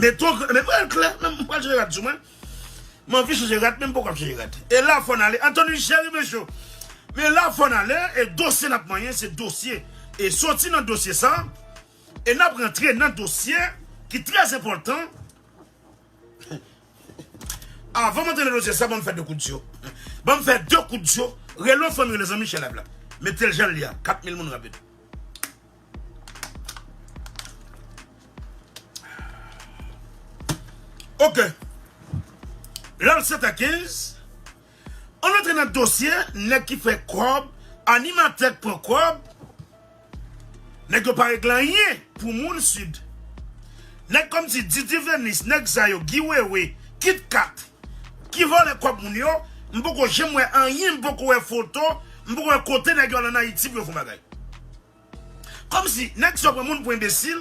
Meton, men mwen klè, men m pral chanje rad sou mwen. M anvi chanje rad, men m poko ap chanje rad. E la fò n ale. Anthony cheri, men cho. Men la fò n ale, e dosye n ap manyen, se dosye. E soti nan dosye sa, e n ap rantre nan dosye ki trè enpòtan. Avan m antre nan dosye sa, ban m fè de kout zyo. Ban m fè de kout zyo. Rele yon fanmi, rele zanmi, share live la. Mete l jan l ye a. Kat mil moun rapid. Ok. Lè l sèt è kenz, ann antre nan dosye nèg ki fè kòb, animatè k pran kòb, nèg yo pa regle anyen pou moun Sid. Nèg kòmsi Didi Venis, nèg sa yo, Guy Wewe, Kit Kat, ki vòlè kòb moun yo, m poko janm wè anyen, m poko wè foto, m poko wè kote nèg yo al ann Ayiti pou yo fè yon bagay. Kòmsi nèg sa yo pran moun pou enbesil,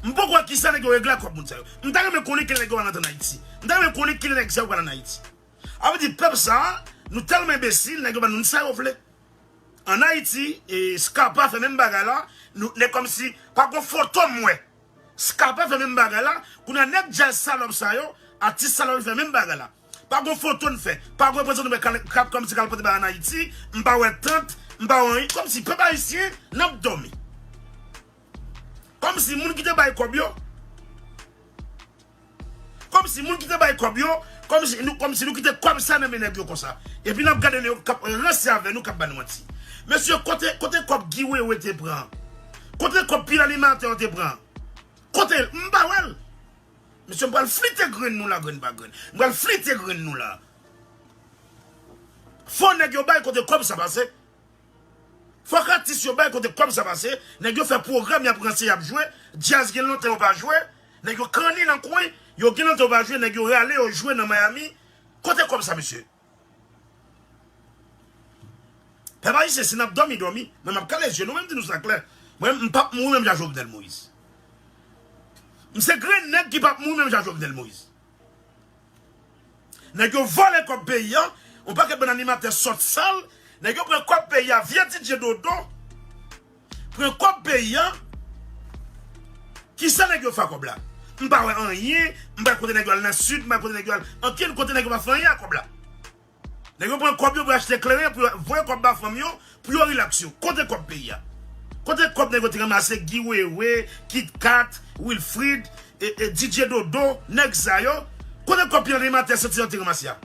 m poko wè kisa nèg yo regle ak kòb moun sa yo. M ta renmen konnen kilè nèg yo pral rantre ann Ayiti. M ta renmen konnen kilè nèg sa yo pral ann Ayiti. A vle di pèp sa a, nou tèlman enbesil, nèg yo ban nou sa yo vle. Ann Ayiti, e, Skapa fè menm bagay la, nou, nèg kòmsi, pa gon foto m wè. Skapa fè menm bagay la, kounye a nèg djaz salòp sa yo, atis salòp yo fè menm bagay la. Pa gon foto n fè, pa gon reprezante m wè k al, k al kòmsi k al pote bagay ann Ayiti, m pa wè tant, m pa wè anyen, kòmsi pèp ayisyen, n ap dòmi. Kòmsi moun ki te bay kòb yo, kòmsi moun ki te bay kòb yo, kòmsi nou, kòmsi nou kite kòb sa nan men nèg yo konsa. Epi n ap gade nèg yo k ap ranse avè nou, k ap ba nou manti. Mesye, kote, kote kòb Guy Wewe te pran? Kote kòb pil animatè yo te pran? Kote l? M pa wè l. Mesye, m pral flite grenn nou la, grenn pa grenn. M pral flite grenn nou la. Fò nèg yo bay kote kòb sa pase. Fòk atis yo bay kote kòb sa pase. Nèg yo fè pwogram, y ap ranse, y ap jwe. Djaz gen lontan yo pa jwe. Nèg yo kanni nan kwen. Yo gen lontan yo pa jwe. Nèg yo rale, yo jwe nan Miami. Kote kòb sa, mesye? Pèp ayisyen, si n ap dòmi, dòmi. Mwen, m ap kale zye nou, men m di nou sa klè. Mwen, m p ap mouri menm jan Jovenel Moïse. M se grenn nèg ki p ap mouri menm jan Jovenel Moïse. Nèg yo vòlè kòb peyi a, yon pakèt bann animatè sòt sal, nèg yo pran kòb peyi a, vye D J Dodo, pran kòb peyi a, kisa nèg yo fè ak kòb la? M pa wè anyen, m pa wè kote nèg yo al nan Sid, m pa wè kote nèg yo al, ankenn kote nèg yo pa fè anyen ak kòb la. Nèg yo pran kòb yo pou achte kleren, pou yo voye kòb ba fanm yo, pou yo rilaks yo. Kote kòb peyi a? Kote kòb nèg yo te ranmase, Guy Wewe, Kit Kat, Wilfrid, e, e, D J Dodo, nèg sa yo? Kote kòb pil animatè sòt sal te ranmase a?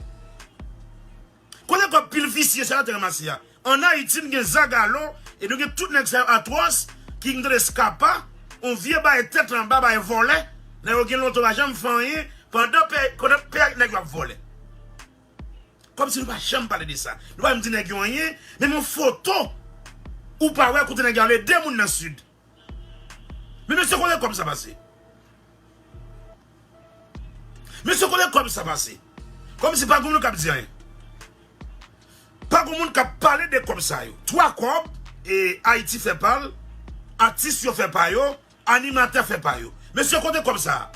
Kote kòb pil visye sa yo te ranmase a? Ann Ayiti, n gen Zagalo, e nou gen tout nèg sa yo atwòs, ki n tande Skapa, yon vye bay tèt anba, bay vòlè, nèg yo gen lontan yo pa janm fè anyen, pandan pè, pandan pè nèg yo ap vòlè. Kòmsi nou pa janm pale de sa. Nou pa janm di nèg yo anyen, menm yon foto, ou pa wè kote nèg yo al ede moun nan Sid. Men mesye, kote kòb sa pase? Mesye, kote kòb sa pase? Kòmsi pa gen moun k ap di anyen. Pa gen moun k ap pale de kòb sa yo. Twa kòb, e, Ayiti fè pa l, atis yo fè pa yo, animatè fè pa yo. Mesye, kote kòb sa?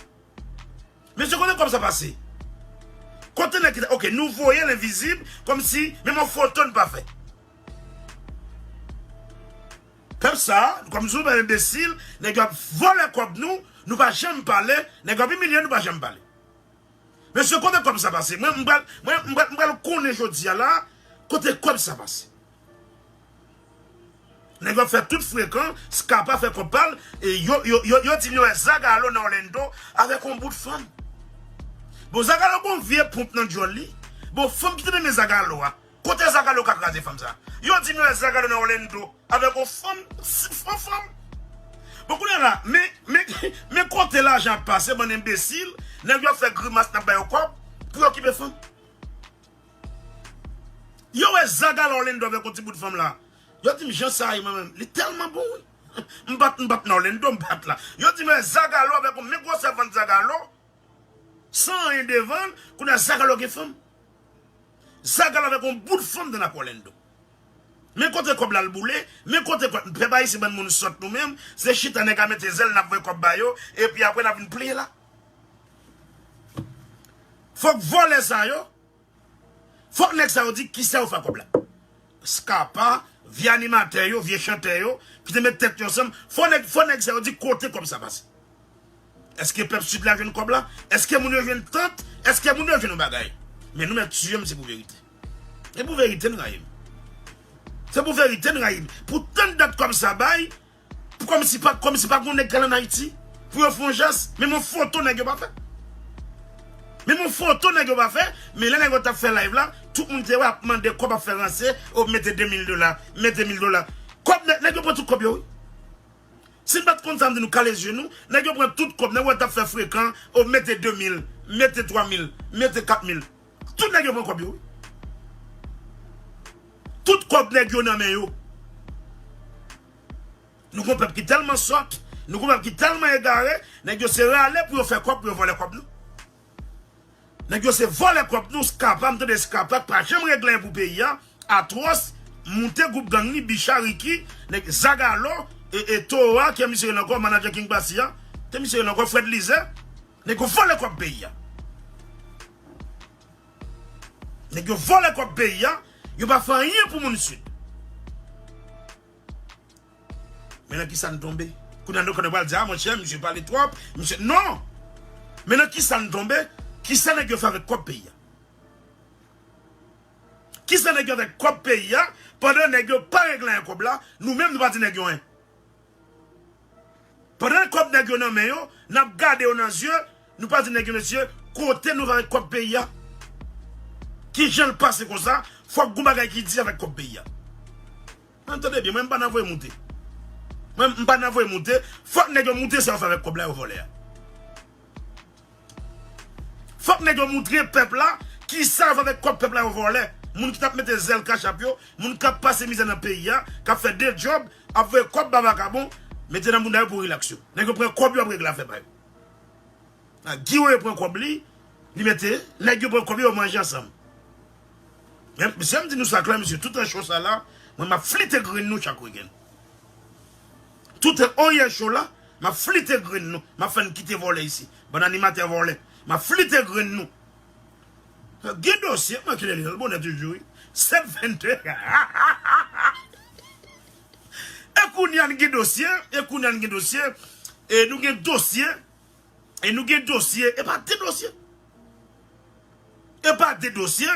Mesye, kote kòb sa pase? Kote nèg ki ta, ok, nou voye l envizib, kòmsi menm yon foto n pa fè. Pèp sa, kòmsi nou pa enbesil, nèg yo ap vòlè kòb nou, nou pa janm pale, nèg yo ap imilye nou, pa janm pale. Mesye, kote kòb sa pase? Mwen, m pral, mwen, m pral, m pral konnen jodi a la, kote kòb sa pase? Nèg yo ap fè tout frekan, Skapa fè kòb pa l, e yo, yo, yo, yo di m yo wè Zagalo nan Orlando avèk yon bout fanm. Bon, Zagalo gon vye ponp nan djòl li. Bon, fanm ki te renmen Zagalo a, kote Zagalo ka kraze fanm sa? Yo di m yo wè Zagalo nan Orlando avèk yon fanm, si, yon fanm. Bon, kounye a la, men, men, men kote lajan ap pase, bann enbesil, nèg yo ap fè grimas, n ap ba yo kòb pou yo okipe fanm. Yo wè Zagalo Orlando avèk yon ti bout fanm la. Yo di m, "Jan sa ye, mwen menm, li tèlman bon, wi." M bat, m bat nan Orlando, m bat la. Yo di m, "Wè Zagalo avèk yon men gwosè vant Zagalo, san anyen devan l, kounye a Zagalo gen fanm." Zagalo avèk yon bout fanm nan Orlando. Men kote kòb la l boule, men kote kòb, pèp ayisyen bann moun sòt nou menm, se chita nèg a mete zèl, n ap voye kòb ba yo, epi apre n ap vin pleye la. Fòk vòlè sa yo, fòk nèg sa yo di kisa yo fè kòb la. Skapa, vye animatè yo, vye chantè yo, ki te met tèt yo ansanm, fò nèg, fò nèg sa yo di kote kòb sa pase. Èske pèp Sid la jwenn kòb la? Èske moun yo jwenn tant? Èske moun yo jwenn yon bagay? Men nou mèt tiye m, se pou verite. E pou verite n rayi m. Se pou verite n rayi m. Pou tann dat kòb sa bay, pou kòmsi pa, kòmsi pa gon nèg k al ann Ayiti pou yo fè yon jès. Menm yon foto nèg yo pa fè. Menm yon foto nèg yo pa fè. Men lè nèg yo t ap fè live la, tout moun te wè ap mande kòb, ap fè ranse, o mete de mil dola, mete mil dola. Kòb nèg, nèg yo pran tout kòb yo, wi. Si n pa t konn sa, m di nou kale zye nou, nèg yo pran tout kòb, nèg yo t ap fè frekan, o mete de mil, mete twa mil, mete kat mil. Tout nèg yo pran kòb yo, wi. Tout kòb nèg yo nan men yo. Nou gon pèp ki tèlman sòt, nou gon pèp ki tèlman egare, nèg yo se rale pou yo fè kòb, pou yo vòlè kòb nou. Nèg yo se vòlè kòb nou, Skapa, m tande Skapa k pa janm regle anyen pou peyi a, Atwòs, moute gwoup gang li, Bicha, Ricky, nèg Zagalo, e, e Towa, ki misye rele ankò, manadjè King Basi a, ki misye rele ankò, Fred Lizè, nèg yo vòlè kòb peyi a. Nèg yo vòlè kòb peyi a, yo pa fè anyen pou moun Sid. Men nan kisa n tonbe? Kounye a nou konnen pral di, "A, monchè, misye pale twòp, misye," non! Men nan kisa n tonbe? Kisa nèg yo fè avèk kòb peyi a? Kisa nèg yo avèk kòb peyi a? Pandan nèg yo pa regle anyen kòb la, nou menm nou pa di nèg yo anyen. Pandan kòb nèg yo nan men yo, n ap gade yo nan zye, nou pa di nèg yo, "Mesye, kote nou avèk kòb peyi a? Kijan l pase konsa? Fòk gon bagay ki di avèk kòb peyi a." Mwen, tande byen, mwen, m pa nan voye moute. Mwen, m pa nan voye moute. Fòk nèg yo moute sa yo fè avèk kòb la yo vòlè a. Fòk nèg yo moutre pèp la kisa yo fè avèk kòb pèp la yo vòlè. Moun ki t ap mete zèl Cash App yo, moun k ap pase mizè nan peyi a, k ap fè de djòb, ap voye kòb ba vakabon, mete nan bounda yo pou rilaks yo. Nèg yo pran kòb yo ap regle afè pa yo. A, Guy Wewe pran kòb li, li mete, nèg yo pran kòb yo, yo manje ansanm. Men, mesye, m di nou sa klè, mesye, toutan cho sa la, mwen m ap flite grenn nou chak wikenn. Toutan oyè cho la, m ap flite grenn nou, m ap fè n kite vòlè isi. Bann animatè vòlè, m ap flite grenn nou. Gen dosye, mwen kile li nan bonè toujou, wi. Sèt vennde. E kounye a n gen dosye, e kounye a n gen dosye, e nou gen dosye, e nou gen dosye, e pa de dosye. E pa de dosye.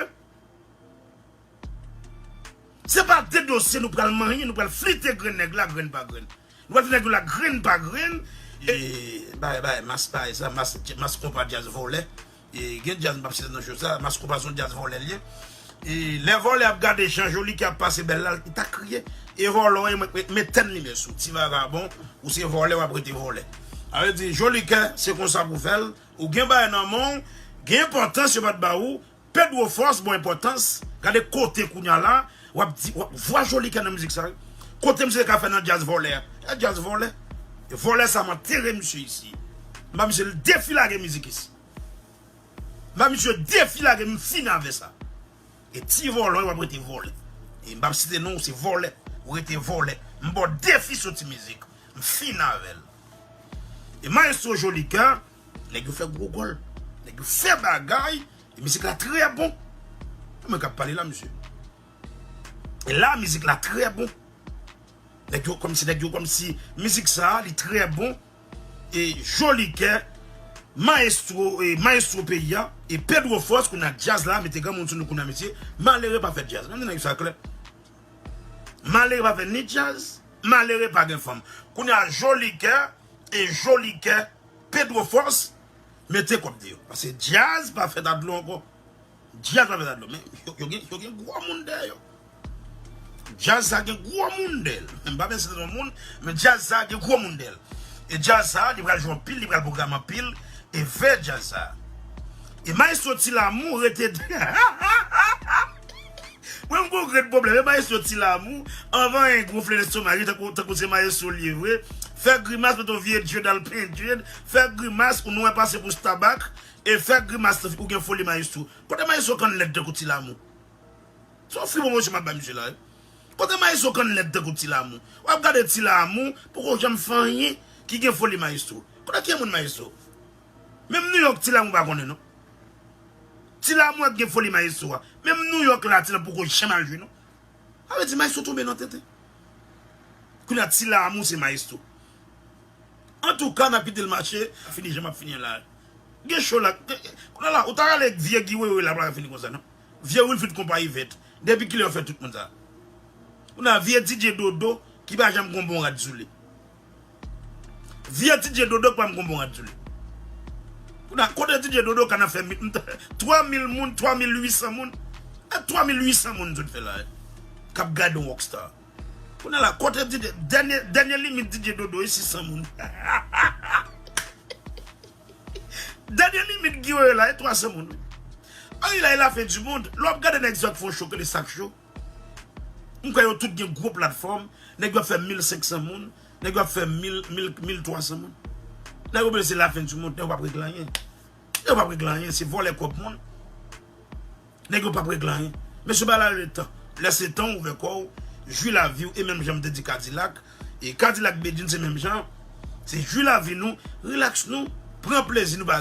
Se pa de dosye nou pral manyen, nou pral flite grenn nèg la, grenn pa grenn. Nou pral flite nèg la, grenn pa grenn. E, bay, bay, mas, bay, sa, mas, mas konpa djaz vòlè. E, gen djaz, m p ap site nan cho sa, mas konpa se yon djaz vòlè l ye. E, lè vòlè ap gade jan Jolikè ap pase bèl la, li ta kriye. E vòlè w ye, mwen, mwen, mwen tèn limyè sou. Ti vagabon, ou se vòlè, w ap rete vòlè. Sa vle di, Jolikè, se konsa pou fè l. Ou gen bagay nan men w, gen enpòtans yo pa t ba ou, Pedro Force ba w enpòtans, gade kote kounye a la, w ap di, w ap, vwa Jolikè nan mizik sa, wi. Kote misye ka fè nan djaz vòlè a? E djaz vòlè. E vòlè sa m antere misye isi. M ba misye defi lage mizik isi. M ba misye defi lage, m fini avè sa. E ti vòlè, w ap rete vòlè. E m p ap site non, ou se vòlè. Ou rete vòlè. M ba w defi soti mizik. M fini avè l. E Maestro Jolikè, nèg yo fè gwo gòl. Nèg yo fè bagay. E mizik la trè bon. E mwen k ap pale la, mesye. E la, mizik la trè bon. Nèg yo kòmsi, nèg yo kòmsi, mizik sa, li trè bon. E Jolikè, Maestro, e Maestro peyi a, e Pedro Force, kounye a djaz la, mete granmoun sou nou kounye a, mesye. Malere pa fè djaz. Mwen di nèg sa klè. Malere pa fè ni djaz, malere pa gen fanm. Kounye a Jolikè, e Jolikè, Pedro Force, mete kòb deyò. Paske djaz pa fèt a dlo ankò. Djaz pa fèt a dlo. Men yo, yo gen, yo gen gwo moun dèyè yo. Djaz sa gen gwo moun dèyè l. M pa vle site non moun, men djaz sa gen gwo moun dèyè l. E djaz sa, li pral jwe anpil, li pral pwograme anpil. E vè djaz sa. E Maestro Ti Lamou rete. Mwen m gon grenn pwoblèm. E Maestro Ti Lamou, anvan yon gonfle lestomak, tankou, tankou se maestro li ye vre. Fè grimas, mete yon vye dread al pen dread. Fè grimas, ou nou wè pase pou stabak. E fè grimas, ou gen foli maestro. Kote maestro kann lèd tankou Ti Lamou? Se yon fribon mwen m ap bay misye la, wi. Kote maestro kann lèd tankou Ti Lamou? W ap gade Ti Lamou, poko janm fè anyen ki gen foli maestro. Kote ki moun maestro? Menm New York Ti Lamou pa konnen non. Ti Lamou ak gen foli maestro a. Menm New York la Ti Lamou poko janm al jwe non. Sa vle di maestro tonbe nan tenten. Kounye a Ti Lamou se maestro. Antouka, n ap kite l mache, fini jan m ap fini an la. Gen cho la. Kounye a la, ou ta rale vye Guy Wewe la, pa fini konsa non. Vye Wilfrid Konpa Ivèt. Depi kilè yo fè tout moun sa? Kounye a, vye D J Dodo ki pa janm gon bon rad sou li. Vye D J Dodo ki pa janm gon bon rad sou li. Kounye a, kote D J Dodo ka nan fè mi- twa mil moun, twa mil uit san moun? E twa mil uit san moun zot fè la, eh, k ap gade yon rockstar. Kounye a la, kote D J, dènye, dènye limit D J Dodo e sis san moun. Dènye limit Guy Wewe la e twa san moun. Ann la e la fen di mond. Lè w ap gade nèg sa k fè yon show k rele Sak Show, m kwè yo tout gen gwo platfòm. Nèg yo ap fè mil senk san moun. Nèg yo ap fè mil, mil, mil twa san moun. Nèg yo panse se la fen di mond. Nèg yo p ap regle anyen. Nèg yo p ap regle anyen. Se vòlè kòb moun. Nèg yo p ap regle anyen. Mesye, ba la le tan. Lè se tan ouvè kò w, jwi lavi w, e menm jan m te di Kadilak, e Kadilak Bedjine se menm jan, se jwi lavi nou, rilaks nou, pran plezi nou pa